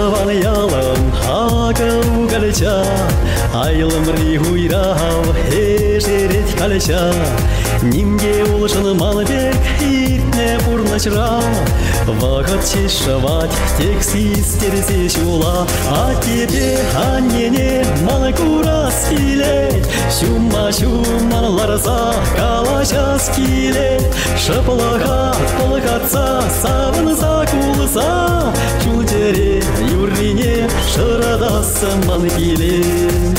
Тӑван ялӑм акӑ укалча, Айлӑмри уйрав эшерет калча. Ним те улшӑнман пек иртнӗ пурнӑҫра. Вӑхӑт ҫеҫ шӑвать, тек систерсе ҫула. Аттепе аннене ман курас килет, Ҫумма-ҫуммӑн ларса калаҫас килет. Шӑплӑха пӑлхатса, савӑнса кулса, Чун-чӗре юррине шӑратассӑм ман килет.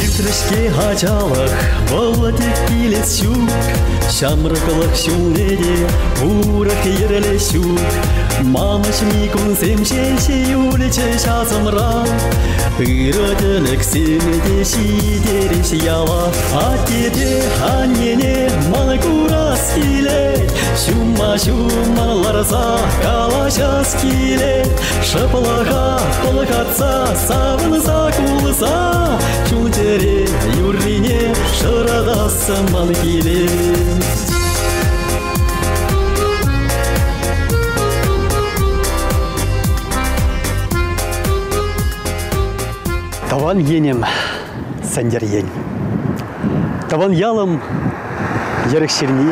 Иртрӗ-ҫке ачалӑх, вӑл тек килес ҫук, Ҫамрӑклӑх ҫулне те урӑх йӗрле ҫук. Манӑҫми кунсем ҫеҫ юлчӗҫ асӑмра, Ырӑ тӗлӗксем те ҫитерӗҫ яла. Аттепе аннене ман курас килет, Ҫумма-ҫуммӑн ларса калаҫас килет. Шӑплӑха пӑлхатса, савӑнса кулса, Чун-чӗре юррине шӑратассӑм ман килет. Тӑван енӗм Сӗнтӗр ен. Тӑван ялӑм Йӗрӗх ҫырми.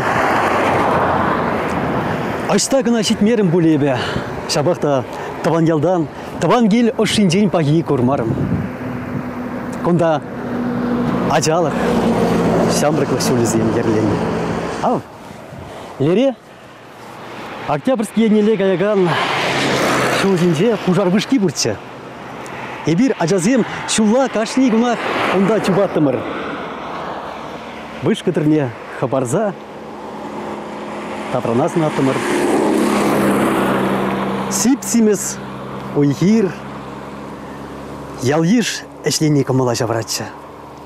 Ӑҫта кӑна ҫитмерӗм пуль эпӗ. Ҫапах та тӑван ялтан, тӑван кил ӑшшинчен пахи курмарӑм. Кунта ачалӑх, ҫамрӑклӑх ҫулӗсем йӗрленнӗ. Ав, лере Октябрьски еннелле каякан ҫул ҫинче пушар вышки пурччӗ. Эпир, ачасем, ҫулла кашни кунах унта чупаттӑмӑр. Вышка тӗрне хӑпарса таврана сӑнаттӑмӑр. Сип-симӗс уй-хир, ял-йыш ӗҫлени кӑмӑла ҫавӑратчӗ.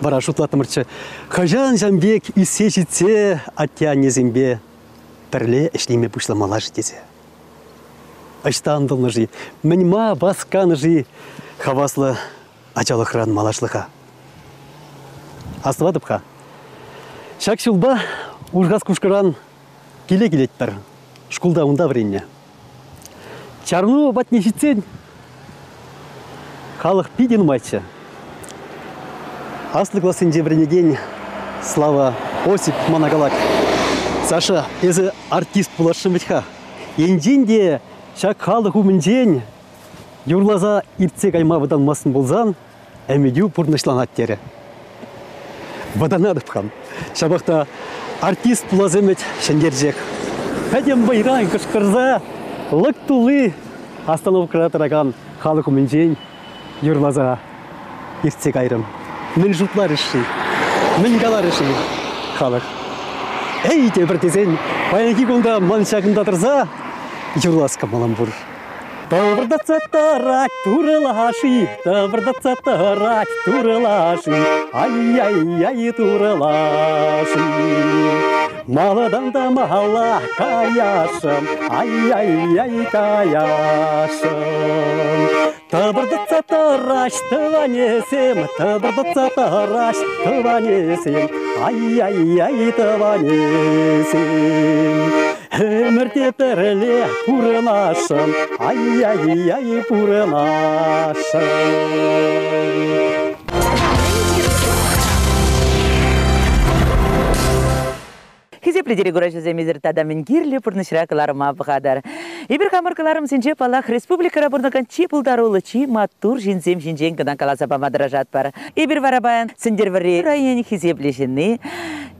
Вара шутлаттӑмӑрччӗ, хӑҫан ҫам пек ӳссе ҫитсе атте-аннесемпе пӗрле ӗҫлеме пуҫламалла-ши тесе. Ӑҫта ӑнтӑлнӑ-ши, мӗн-ма васканӑ-ши хаваслӑ ачалӑхран малашлӑха? Астӑватӑп-ха, ҫак ҫулпа Ужгас Кушкӑран киле килетпӗр. Шкулта унта вӗреннӗ. Чарӑну патне ҫитсен халӑх питӗ нумайччӗ. Аслӑ классенче вӗренекен Слава Осип мана калать: «Саша, эсӗ артист пуласшӑн вӗт-ха. Енчен те ҫак халӑх умӗнчен юрласа иртсе кайма вӑтанмастӑн пулсан, ӗмӗтӳ пурнӑҫланать», терӗ. Вӑтанатӑп хам. Ҫапах та артист пулас ӗмӗт ҫӗнтерчех. Пӗтӗм вӑйран кӑшкӑрса лӑк тулли остановкӑра тӑракан халӑх умӗнчен юрласа иртсе кайрӑм. Мӗн шутларӗҫ-ши? Мӗн каларӗ-ши халӑх? Эй, тепӗр тесен, паянхи кунта ман ҫакӑнта тӑрса юрлас кӑмӑлӑм пур. Тӑвӑртатса тӑрать турӑ лаши, тӑвӑртатса тӑрать турӑ лаши, ай-яй-яй турӑ лаши. Малатан та мала каясшӑн, ай-яй-яй каясшӑн. Тӑпӑртатса тӑраҫ тӑванӗсем, тӑпӑртатса тӑраҫ тӑванӗсем, ай-яй-яй тӑванӗсем. Ӗмӗрте пӗрле пурӑнасшӑн, ай-яй-яй пурӑнасшӑн. Хисеплӗ телекураҫӑсем, эсир тата мӗн кирлӗ пурнӑҫра кӑларӑма пӑхатӑр. Эпир хамӑр кӑларӑмсенче, паллах, республикӑра пурӑнакан чи пултаруллӑ, чи маттур ҫынсем ҫинчен кӑна каласа пама тӑрӑшатпӑр. Эпир вара паян Сӗнтӗрвӑрри районӗн хисеплӗ ҫынни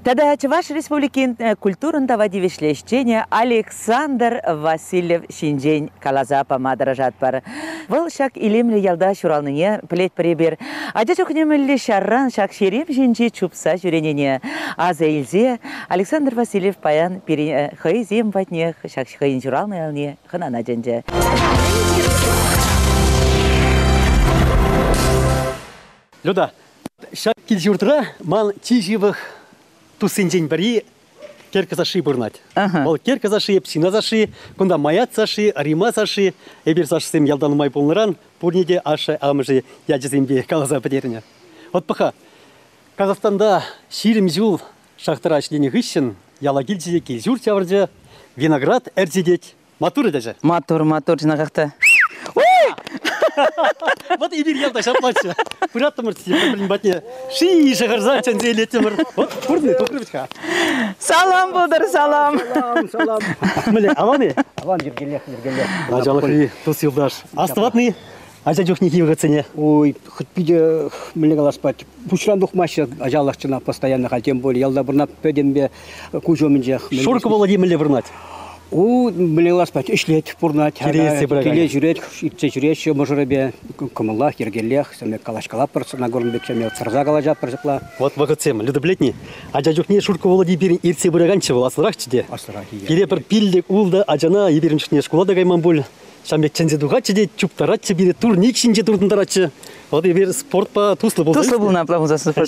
тата Чӑваш Республикин культурӑн тава тивӗҫлӗ ӗҫченӗ Александр Васильев ҫинчен каласа пама тӑрӑшатпӑр. Вӑл ҫак илемлӗ ялта ҫуралнине пӗлетпӗр эпир. Ача чухне мӗнле ҫарран ҫак ҫерем ҫинче чупса ҫӳренине аса илсе Александр Васильев паян пирӗн хӑйсем патне ҫак хӑйӗн ҫуралнӑ ялне хӑнана чӗнчӗ. Люда, ҫак кил-ҫуртра ман чи ҫывӑх туссенчен пӗри Керка Саши пурӑнать. Вӑл Керка Саши, Псина Саши, кунта Маят Саши, Рима Саши. Эпир Сашӑсем ялта нумай пулнӑран пурне те ашшӗ-амӑшӗ ячӗсемпе каласа пӗтернӗ. Вот пӑха, Казахстанта 20 ҫул шахтӑра ӗҫленӗ хыҫҫӑн яла килчӗ те кил-ҫурт ҫавӑрчӗ, виноград ӗрчетет. Маттур ача. Маттур, маттур, чӑнахах та. Вот эпир ялта ҫаплаччӗ. Пыраттӑмӑр пӗр-пӗрин патне ши шӑхӑрса чӗнсе илеттӗмӗр. Вот курнӑ, тухрӗ вӗт-ха. Салам пултӑр, салам. Салам, салам. Мӗнле, аван-и? Аван, йӗркеллех, йӗркеллех. Ачалӑхри тус-юлташ. Астӑватни ача чухнехи вӑхӑтсене? Ой, хоть питӗ, мӗнле калас пать, пуҫран тухмаҫҫӗ ачалӑх чӑна постоянно халь, тем более ялта пурӑнап пӗтӗмпе куҫ умӗнчех. Шурка Володи мӗнле пурӑнать? У, мӗнле калас пать, ӗҫлет, пурӑнать. Киле пыракан. Киле ҫӳрет, иртсе ҫӳреҫҫӗ мӑшӑрӗпе, кӑмӑллах, йӗркеллех, сӗме калаҫкалатпӑр, сӑна курнӑ пек сӗме сӑрса калаҫатпӑр ҫапла. Вот вӑхӑтсем, Люда пӗлетни, ача чухне Шурка Володи пирӗн иртсе пыраканччӗ вӑл, аслӑрахчӗ те. Аслӑрах, Пире пӗр пиллӗк-ултӑ ачана эпир ун чухне шкула та кайман пуль. Ҫавӑн пек чӗнсе тухатчӗ те чуптаратчӗ пире, турник ҫинче туртӑнтаратчӗ. Вот эпир спортпа туслӑ пулса Туслӑ пулнӑ апла пулса спортпа.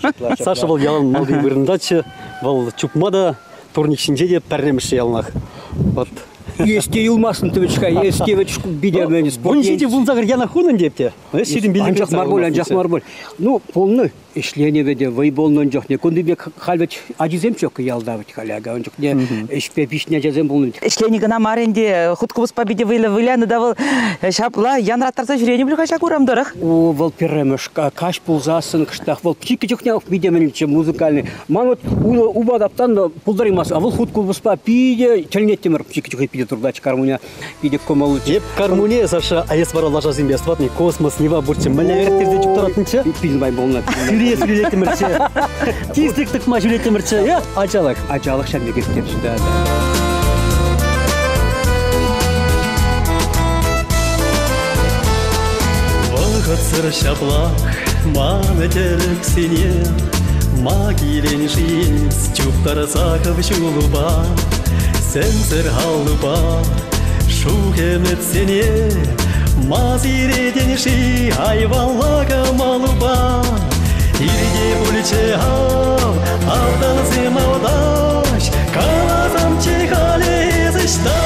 Ҫапла. Саша вӑл ялан малти вырӑнтаччӗ. Вӑл чупма та, турник ҫинче те пӗрремӗшчӗ яланах. Вот. Есте юлмастӑн тӗвӗч-ха, есте вӗт питӗ мӗн спорт. Ун ҫинче вунсакӑр яна хунӑ ӗнтӗ те. Ҫирӗм пилӗк Анчах мар пуль, анчах мар пуль. Ну, пулнӑ ӗҫленӗ вӗтӗ, вӑй пулнӑ ун чухне. Кунти пек халь вӗт ачисем ҫук ялта вӗт халь ака. Ун чухне ӗҫпе пиҫнӗ ачасем пулнӑ. Ӗҫленӗ кӑна мар ӗнтӗ, хут купӑспа питӗ вӑйлӑ вылянӑ та вӑл ҫапла янраттарса ҫӳренӗ пуль-ха ҫак урам тӑрӑх. О, вӑл пӗрремӗш каҫ пулсассӑн кӑштах вӑл чикӗ чухне питӗ мӗнччӗ музыкальный. Ман вот упа таптан та пултараймасть, а вӑл хут купӑспа питӗ тӗлӗнеттӗмӗр. Чикӗ чухне питӗ туртатчӗ гармония. Питӗ кӑмӑллӑ. Эп гармония, Саша, а эс вара лашасемпе астӑватни космос, Нева пурччӗ. Мӗнле ирттерсе чуптараттӑнччӗ? Питӗ нумай пулнӑ. Сӳре сӳрелеттӗмӗрччӗ. Тислӗк тӑкма ҫӳреттӗмӗрччӗ. Э, ачалӑх. Ачалӑх ҫав пек ирттерчӗ, да. Вӑхӑтсӑр ҫаплах ман тӗлӗксене ма килен-ши чуптарса хӑв ҫулупа сӗмсӗр аллупа шух ӗмӗтсене ма сиретӗн-ши айванла кӑмӑлупа Ирте пулчӗ ав, автансем автаҫ, каласамччӗ халӗ эс ӑҫта?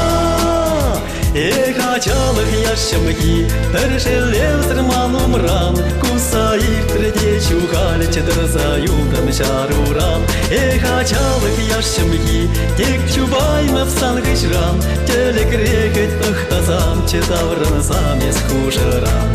Эх, ачалӑх яш ҫӑмхи, пӗр шеллевсӗр ман умран, Кусса иртрӗ те ҫухалчӗ тӑрса юлтӑм ҫаруран. Эх, ачалӑх яш ҫӑмхи, тек чупаймӑп сан хыҫран, Тӗлӗкре кӗт тӑхтасамччӗ таврӑнсам эс хушӑран.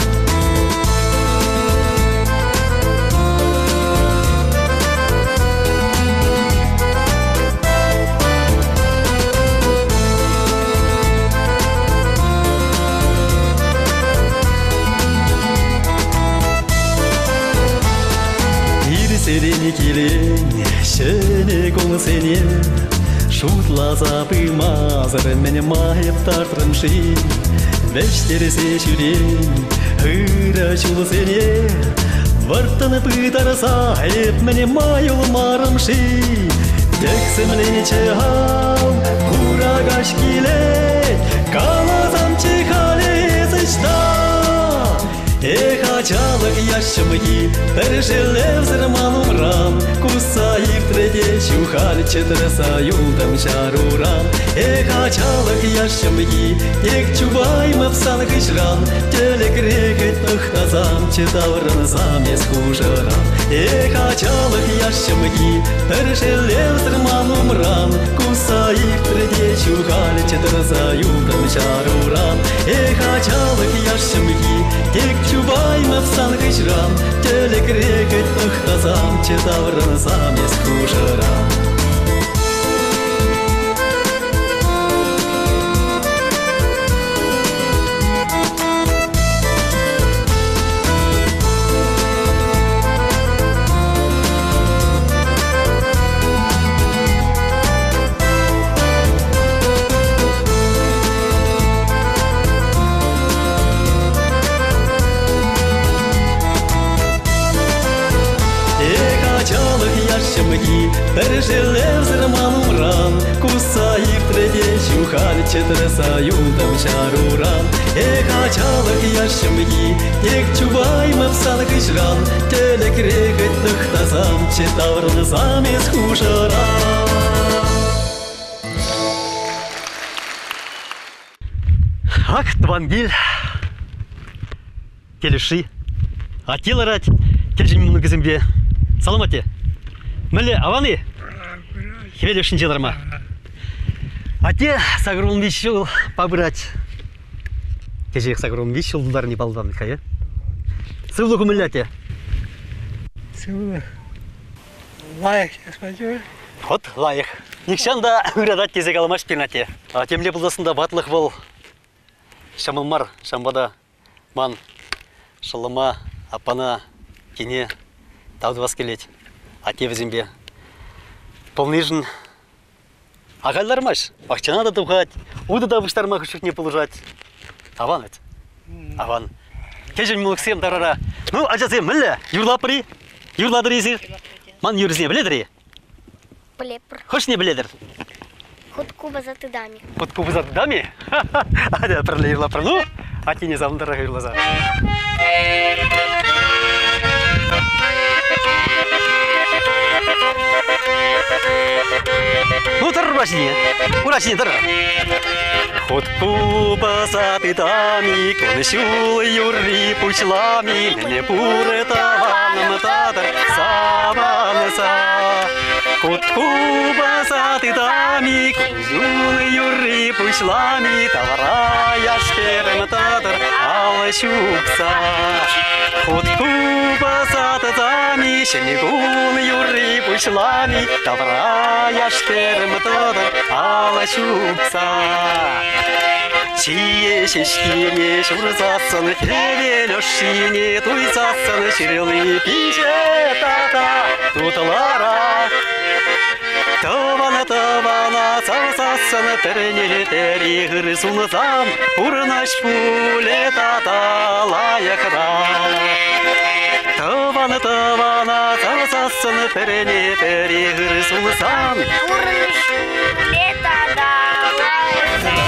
Ирсерен килен ҫӗнӗ кунсене Шутласа пымасӑр мӗн майӑп тартрӑм-ши? Вӗҫтерсе ҫӳрен ырӑ ҫулсене Вӑрттӑн пытарса эп мӗн май юлмарӑм-ши? Тӗксӗмленчӗ ав, хура каҫ килет, Каласамччӗ халӗ эс ӑҫта? Эх, ачалӑх яш ҫӑмхи, пӗр шеллевсӗр ман умран, Кусса иртрӗ те ҫухалчӗ тӑрса юлтӑм ҫаруран. Эх, ачалӑх яш ҫӑмхи, тек чупаймӑп сан хыҫран, Тӗлӗкре кӗт тӑхтасамччӗ таврӑнсам эс хушӑран. Эх, ачалӑх яш ҫӑмхи, пӗр шеллевсӗр ман умран, Кусса иртрӗ те ҫухалчӗ тӑрса юлтӑм ҫаруран. Эх, ачалӑх яш ҫӑмхи, тек чупаймӑп сан хыҫран, Тӗлӗкре кӗт тӑхтасамччӗ таврӑнсам эс хушӑран. Эх, ачалӑх яш ҫӑмхи, пӗр шеллевсӗр ман умран, Кусса иртрӗ те ҫухалчӗ тӑрса юлтӑм ҫаруран. Эх, ачалӑх яш ҫӑмхи, тек чупаймӑп сан хыҫран, Тӗлӗкре хӑть тӑхтасамччӗ, таврӑнсам эс хушӑран. Ак тӑван кил Килӗшши. Атте ларать кӗҫӗн мӑнукӗсемпе. Салам, атте. Мӗнле, аван-и? Хӗвел ӑшшинче ларма. Атте 83 ҫул папырать. Кӗҫех 83 ҫул тултарни паллӑ Михаил. Сывлӑх умӗнле, атте. Сывлӑх. Лайӑх ҫеҫ Вот лайӑх. Нихҫан та ыратать тесе каламасть пирӗн атте. Темле пулсассӑн та ватлӑх вӑл ҫӑмӑл мар. Ҫавӑнпа та ман шӑллӑма, аппана, кине тав тӑвас килет. Атте вӗсемпе пулнишӗн ахаль лармасть. Пахчана та тухать, утӑ та пуҫтарма хӑш чухне пулӑшать. Аван вӗт. Аван. Кӗҫӗн мӑнуксем тарара. Ну, ачасем, мӗнле? Юрлатпӑр-и? Юрлатӑр-и эсир? Ман юрӑсене пӗлетӗр-и? Пӗлетпӗр. Хӑшне пӗлетӗр? Хут купӑса тытам-и? Хут купӑса тытам-и? Атя пӗрле юрлатпӑр. Ну, аттене савӑнтарах юрласа. Ну, тӑр ура ҫине. Ура ҫине тӑр. Хут купӑса тытам-и, кун-ҫул юрри пуҫлам-и, мӗне пурӗ тӑванӑм татӑр савӑнса. Хут купӑса тытам-и, кун-ҫул юрри пуҫлам-и, тавра яш-кӗрӗм тӑтӑр ал ҫупса. Хут купӑса тытам-и, ҫӗнӗ кун юрри пуҫлам-и, тавра яш-кӗрӗм тӑтӑр ал ҫупса. Чие ҫеҫкине ҫурсассӑн, хӗвел ӑшшине туйсассӑн ҫырли пиҫе тата тутларах. Тӑвана-тӑвана савсассӑн пӗрне пӗри хыр сунсан пурнӑҫ пулӗ тата лайӑхрах. Тӑвана-тӑвана савсассӑн пӗрне пӗри хыр сунсан пурнӑҫ пулӗ тата лайӑхрах.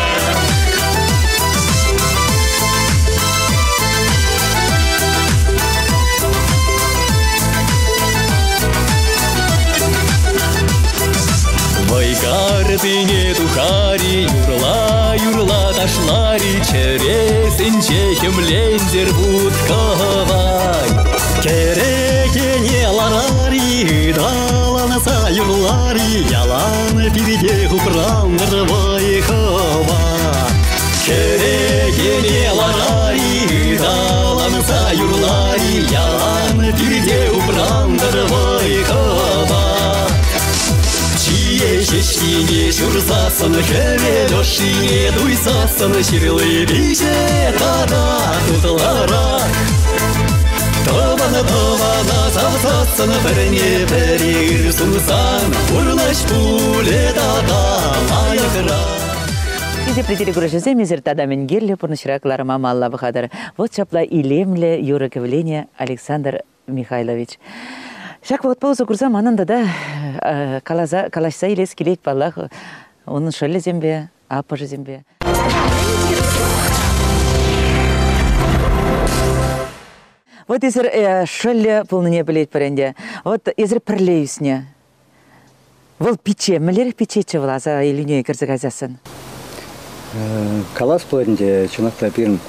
Вӑйкартине тухари, юрла-юрла ташлари, чӗресенче хӗмлентӗр вут-кӑвай. Кӗрекене ларари, ыталанса юрлари, ялан пирте хупрантӑр вӑй-хӑва. Кӗрекене ларари, ыталанса юрлари, ялан пирте упрантӑр вӑй-хӑва. Чие ҫеҫкине ҫурсассӑн, хӗвел ӑшшине туйсассӑн ҫырли пиҫе тата тутларах. Тӑван-тӑвана савсассӑн пӗрне пӗри ыр сунсан, пурнӑҫ пулӗ тата лайӑхрах. Хисеплӗ телекураҫӑсем, эсир тата мӗн кирлӗ пурнӑҫра кӑларма малла пӑхатӑр. Вот ҫапла илемлӗ юрӑ кӗвленӗ Александр Михайлович. Ҫак вӑхӑтпа усӑ курса манӑн тата каласа, калаҫса илес килет, паллах, унӑн шӑллӗсемпе, аппӑшӗсемпе. Вот эсир шӑллӗ пулнине пӗлетпӗр ӗнтӗ. Вот эсир пӗрле ӳснӗ. Вӑл пичче, мӗнлерех пиччеччӗ вӑл аса илӳне кӗрсе кайсассӑн? Калас пулать ӗнтӗ, чӑнах та пирӗн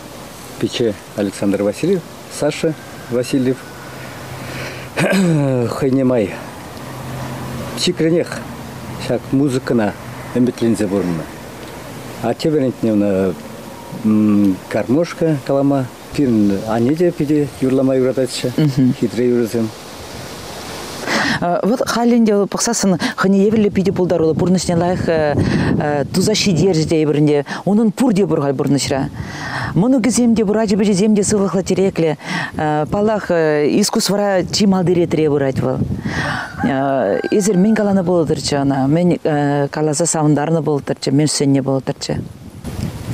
пичче Александр Васильев, Саша Васильев хӑйне май чикренех ҫак музыкӑна ӗмӗтленсе пурӑннӑ. Атте вӗрентнӗ ӑна гармошка калама. Пирӗн анне те питӗ юрлама юрататчӗ, хитре юрӑсем. Вот халь ӗнтӗ пӑхсассӑн хӑйне евӗрлӗ питӗ пултаруллӑ, пурнӑҫне лайӑх туса ҫитерчӗ тейӗпӗр ӗнтӗ. Унӑн пурте пур халь пурнӑҫра. Мӑнукӗсем те пур, ачи-пӑчисем те сывлӑхлӑ, тӗреклӗ. Паллах, искусствӑра чи малти ретре пырать вӑл. Эсир мӗн каланӑ пултӑрччӗ ӑна? Мӗн каласа савӑнтарнӑ пултӑрччӗ, мӗн сӗннӗ пултӑрччӗ?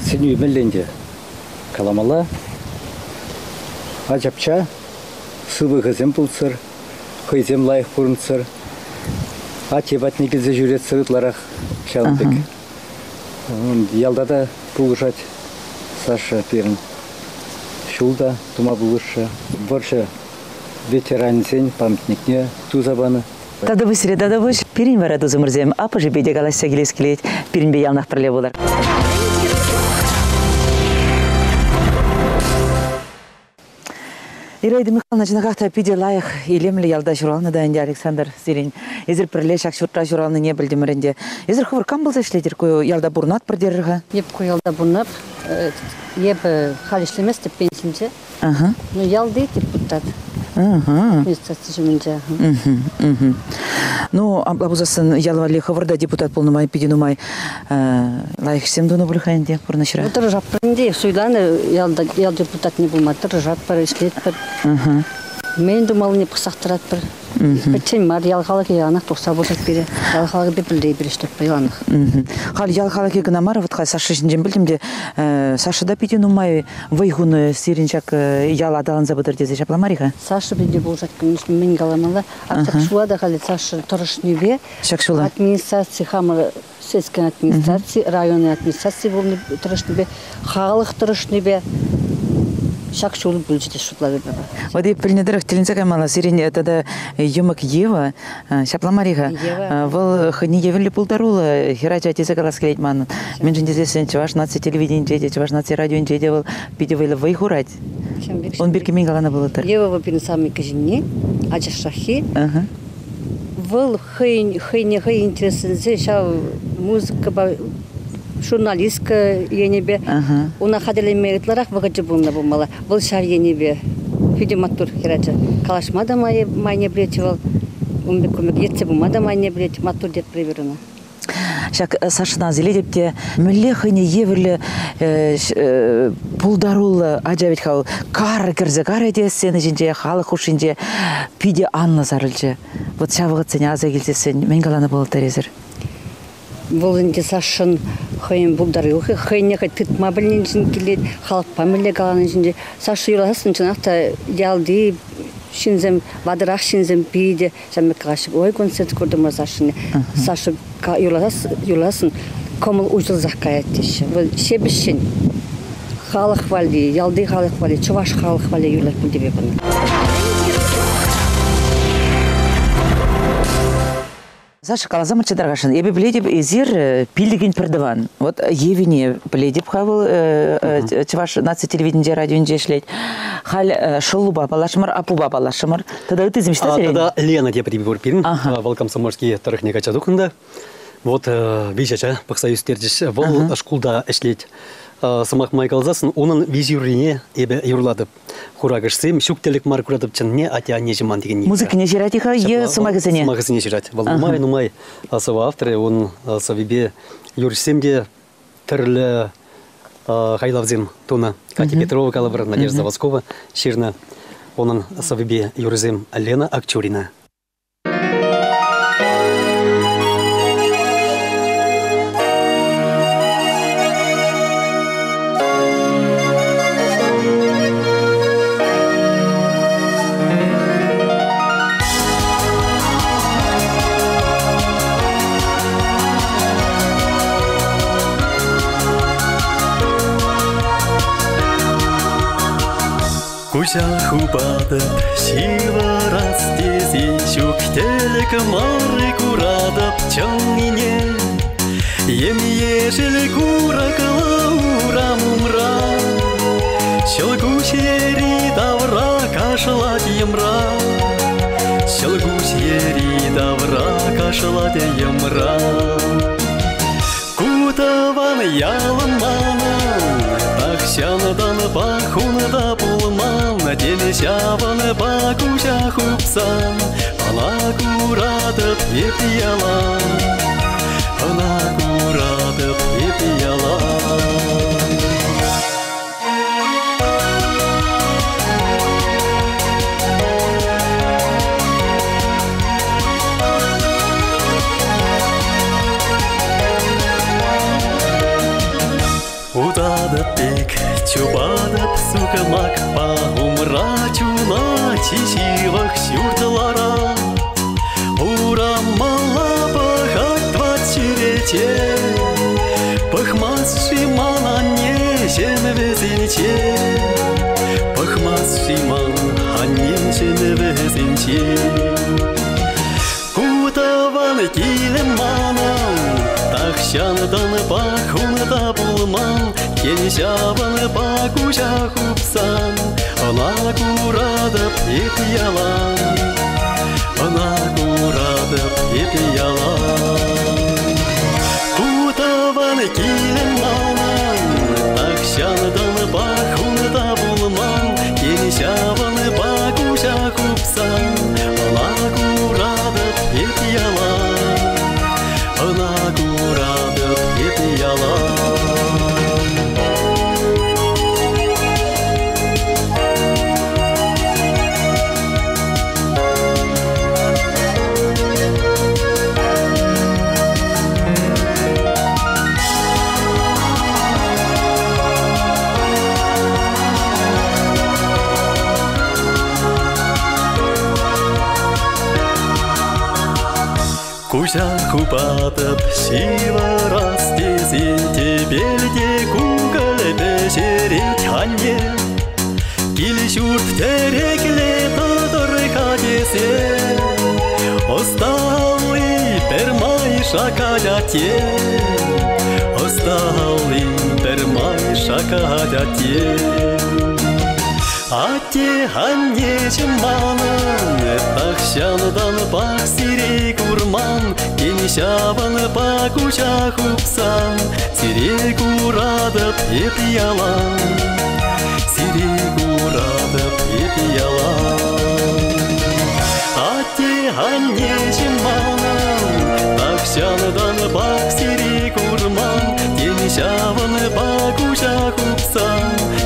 Сӗнӳ мӗнле ӗнтӗ? Каламалла. Ачапча сывлӑхӗсем пулччӑр, хӑйсем лайӑх пурӑнччӑр. Атте патне килсе ҫӳретсӗр ытларах ҫавӑн пек. Ялта та пулӑшать Саша пирӗн. Ҫул та тума пулӑшрӗ. Вӑрҫӑ ветеранӗсен памятникне туса панӑ. Тата вӗҫре, тата вӗҫ. Пирӗн вара тусӑмӑрсем аппӑшӗпе те калаҫса килес килет. Пирӗнпе яланах пӗрле пулӑр. Ираида Михайловна, чӑнахах та питӗ лайӑх, илемлӗ ялта ҫуралнӑ та ӗнтӗ Александр сирӗн. Эсир пӗрле ҫак ҫуртра ҫуралнине пӗлтӗмӗр ӗнтӗ. Эсир хӑвӑр кам пулса ӗҫлетӗр ку ялта пурӑнатпӑр терӗр-ха? Эп ку ялта пурӑнап. Эпӗ халь ӗҫлеместӗп пенсинче. Ну, ялти депутат. Администраци ҫумӗнче. Ну, апла пулсассӑн ял валли хӑвӑр та депутат пулнӑ май питӗ нумай лайӑх ӗҫсем тунӑ пуль-ха ӗнтӗ пурнӑҫра. Ну, тӑрӑшатпӑр ӗнтӗ. Суйланӑ ялта, ял депутатне пулма тӑрӑшатпӑр, ӗҫлетпӗр. Мӗн тумаллине пӑхсах тӑратпӑр. Пӗччен мар, ял халӑхӗ яланах тухса пулӑшать пире. Ял халӑхӗпе пӗрле эпир ӗҫлетпӗр яланах. Халь ял халӑхӗ кӑна мар, вот халь Саша ҫинчен пӗлтӗм те, Саша та питӗ нумай вӑй хунӑ сирӗн ҫак ял аталанса пытӑр тесе ҫапла мар-и-ха? Саша питӗ пулӑшать, конечно, мӗн каламалла. А ҫак ҫула та халӗ Саша тӑрӑшнипе ҫак ҫула администраци хамӑр сельская администраци, районный администраци пулнӑ тӑрӑшнипе, халӑх тӑрӑшнипе ҫак ҫул пулчӗ те шутлатӑп эпӗ. Вот эп пӗлнӗ тӑрӑх тӗлӗнсе каймалла. Сирӗн тата йӑмӑк Ева, ҫапла мар-и-ха? Вӑл хӑйне евӗрлӗ пултаруллӑ хӗрача тесе калас килет манӑн. Мӗншӗн тесессӗн Чӑваш наци телевиденинче те, Чӑваш наци радионче те вӑл питӗ вӑйлӑ вӑй хурать. Ун пирки мӗн каланӑ пулӑттӑр? Ева вӑл пирӗн самый кӗҫӗнни, ачашраххи. Вӑл хӑйӗн хӑйне хӑй интересленсе ҫав музыкӑпа журналистка енӗпе уна хатӗрленме ытларах вӑхӑчӗ пулнӑ пулмалла. Вӑл ҫав енӗпе питӗ маттур хӗрача. Калаҫма та майне пӗлет вӑл. Ун пек кун пек ертсе пыма та майне пӗлет. Маттур тетпӗр эпир ӑна. Ҫак Сашӑна асилетӗп те, мӗнле хӑйне евӗрлӗ пултаруллӑ ача вӗт-ха вӑл. Кар кӗрсе карӗ те сцена ҫинче, халӑх хушшинче питӗ анлӑ сарӑлчӗ. Вот ҫав вӑхӑтсене аса килсессӗн мӗн каланӑ пулӑттӑр эсир? Вӑл ӗнтӗ Сашӑн хӑйӗн пултарулӑхӗ, хӑйне хӑй тытма пӗлнинчен килет, халӑхпа мӗнле каланинчен. Саша юрласассӑн чӑнах та ялти ҫынсем, ватӑрах ҫынсем питӗ ҫамрӑк калаҫҫӗ. Ой, концерт куртӑмӑр Сашӑн. Саша юрласассӑн кӑмӑл уҫӑлсах каять теҫҫӗ. Вӑл ҫепӗҫҫӗн халӑх валли, ялти халӑх валли, чӑваш халӑх валли юрлать пуль тепӗр кун. Саша, каласамӑрччӗ тархасшӑн. Эпӗ пӗлетӗп, эсир пиллӗкӗн пӗртӑван. Вот Евине пӗлетӗп-ха вӑл Чӑваш наци телевиденинче, радионче ӗҫлет. Халь шӑллупа паллашрӑмӑр, аппупа паллашрӑмӑр. Тата ыттисем ӑҫта сирӗн? Тата Лена тепри пур пирӗн. Вӑл Комсомольски тӑрӑхне качча тухнӑ та. Вот виҫ ача пӑхса ӳстерчӗҫ. Вӑл шкулта ӗҫлет. Сӑмах май каласассӑн, унӑн виҫ юррине эпӗ юрлатӑп. Хуракӑшсем ҫук тӗлӗк мар куратӑп чӑнне, атте-анне ҫыман текенни. Музыкине ҫырать-и-ха е сӑмахӗсене? Сӑмахӗсене ҫырать. Вӑл нумай-нумай сӑвӑ авторӗ, ун сӑввипе юрӑҫсем те тӗрлӗ хайлавсем тунӑ. Катя Петрова калӑпӑр, Надежда Заводскова ҫырнӑ. Унӑн сӑввипе юрӑсем Лена Акчурина. Куҫа хупатӑп, ҫывӑрас тесен ҫук тӗлӗк мар куратӑп чӑннине. Ем-ешӗл курӑклӑ урам умра, Ҫӑлкуҫ йӗри-тавра кашлать йӑмра. Ҫӑлкуҫ йӗри-тавра кашлать йӑмра. Ку тӑван ялӑм манӑн, тахҫантанпах унта пулман, тен ҫавӑнпа куҫа хупсан, ӑна куратӑп эп ялан, ӑна куратӑп эп ялан. Утатӑп пек, чупатӑп сукмакпа, умра чуна чи ҫывӑх ҫурт ларать. Урамалла пӑхать ват чӳрече, Пӑхмасть-ши ман аннеҫӗм вӗсенче? Пӑхмасть-ши ман аннеҫӗм вӗсенче? Ку тӑван килӗм манӑн, тахҫантанпах унта пулман, Тен, ҫавӑнпа куҫа хупсан. Ӑна куратӑп эп ялан, Ӑна куратӑп эп ялан. Ку тӑван килӗм манӑн, Тахҫантанпах унта пулман, Тен, ҫавӑнпа куҫа хупсан, Ӑна куратӑп эп ялан, Ӑна куратӑп эп ялан. Куҫа хупатӑп ҫывӑрас тесе тӗпелте кукӑль пӗҫерет анне. Кил-ҫурт тӗреклӗ тӑтӑр-ха тесе ӑсталли пӗрмай шакать атте. Ӑсталли пӗрмай шакать атте. Атте-аннеҫӗм манӑн тахҫантанпах сире курман, Тен, ҫавӑнпа куҫа хупсан сире куратӑп эп ялан. Сире куратӑп эп ялан. Атте-аннеҫӗм манӑн тахҫантанпах сире курман, Тен, ҫавӑнпа куҫа хупсан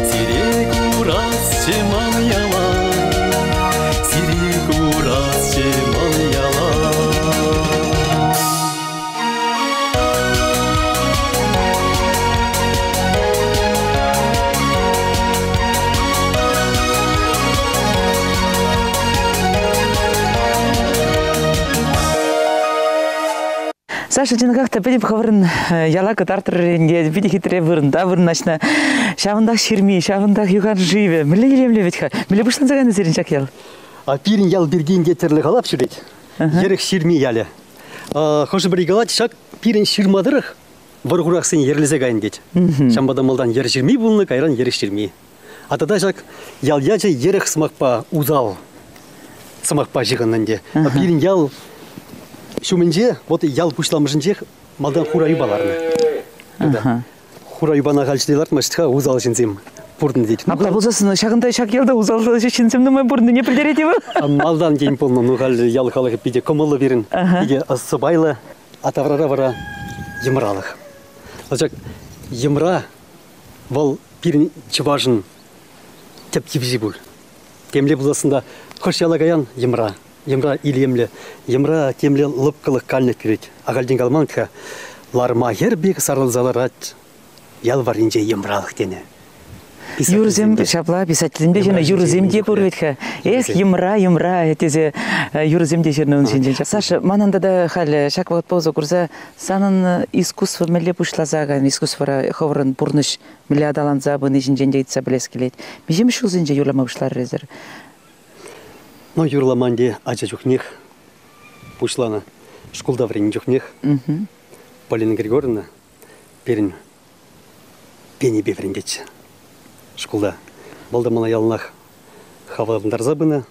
сире курасчӗ ман ялан. Сире курасчӗ ман ялан. Саша, чӑнахах та пӗтӗм хӑвӑрӑн яла кӑтартрӑр ӗнтӗ, питӗ хитре вырӑнта вырнаҫнӑ. Ҫавӑнтах ҫырми, ҫавӑнтах юхан шывӗ. Мӗнле илемлӗ вӗт-ха? Мӗнле пуҫланса кайнӑ сирӗн ҫак ял? Пирӗн ял пирки ӗнтӗ тӗрлӗ халап ҫӳрет. Йӗрӗх ҫырми ялӗ. Хӑшӗ-пӗри калать, ҫак пирӗн ҫырма тӑрӑх вӑр-хурахсене йӗрлесе кайнӑ тет. Ҫавӑнпа та малтан йӗр ҫырми пулнӑ, кайран йӗрӗх ҫырми. А тата ҫак ял ячӗ йӗрӗх сӑмахпа усал сӑмахпа ҫыхӑннӑ ӗнтӗ. Пирӗн ял ҫумӗнче, вот ял пуҫламӑшӗнчех малтан хура юпа ларнӑ. Хура юпана халь ҫӗре лартмасть-ха усал ҫынсем пурӑннӑ тет. Апла пулсассӑн ҫакӑнта ҫак ялта усал ҫынсем нумай пурӑннине пӗлтерет-и вӑл? Малтан тен пулнӑ, ну халь ял халӑхӗ питӗ кӑмӑллӑ пирӗн, питӗ сӑпайлӑ, а таврара вара йӑмралӑх. Ҫак йӑмра вӑл пирӗн чӑвашӑн тӗп тивӗҫӗ пуль. Темле пулсассӑн та хӑш яла каян йӑмра. Йӑмра илемлӗ, йӑмра темле лӑпкӑлӑх канлӗх кӳрет. Ахальтен каламан-ха, ларма хӗр пек сарӑлса ларать ял варринче йӑмралӑх тенӗ. Юрӑсем ҫапла писательсемпе ҫырнӑ юрӑсем те пур вӗт-ха. Эх, йӑмра, йӑмра тесе юрӑсем те ҫырнӑ ун ҫинчен. Саша, манӑн тата халӗ ҫак вӑхӑтпа усӑ курса санӑн искусство мӗнле пуҫласа кайнӑ, искусствӑра хӑвӑрӑн пурнӑҫ мӗнле аталанса пыни ҫинчен те ыйтса пӗлес килет. Миҫемӗш ҫулсенче юрлама пуҫларӑр эсир? Ну, юрламан те ача чухнех пуҫланӑ. Шкулта вӗреннӗ чухнех Полина Григорьевна пирӗн пенипе вӗрентетчӗ шкулта. Вӑл та мана яланах хавхалантарса пынӑ.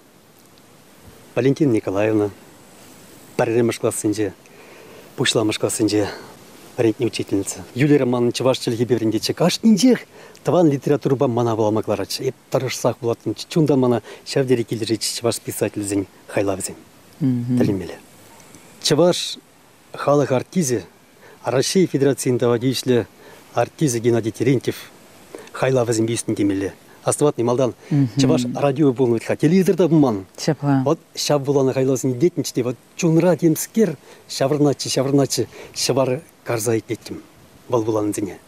Валентина Николаевна пӗрремӗш классенче, пуҫламӑш классенче вӗрентнӗ учительница. Юлия Романовна чӑваш чӗлхипе вӗрентетчӗ. Кашнинчех тӑван литературӑпа мана вулама кӑларатчӗ. Эп тӑрӑшсах вулаттӑмччӗ. Чунтан мана ҫав тери килӗшетчӗ чӑваш писателӗсен хайлавӗсем. Тӗлӗнмелле. Чӑваш халӑх артисчӗ, Раҫҫей Федерацийӗн тава тивӗҫлӗ артисчӗ Геннадий Терентьев хайлавӗсемпе ӳснӗ темелле. Астӑватни малтан чӑваш радио пулнӑ вӗт-ха, телевизор та пулман. Ҫапла. Вот ҫав вуланӑ хайлавсене итлетнӗччӗ те, вот чунра темскер ҫаврӑнатчӗ, ҫаврӑнатчӗ, ҫӑвар карса итлеттӗм вӑл вуланисене.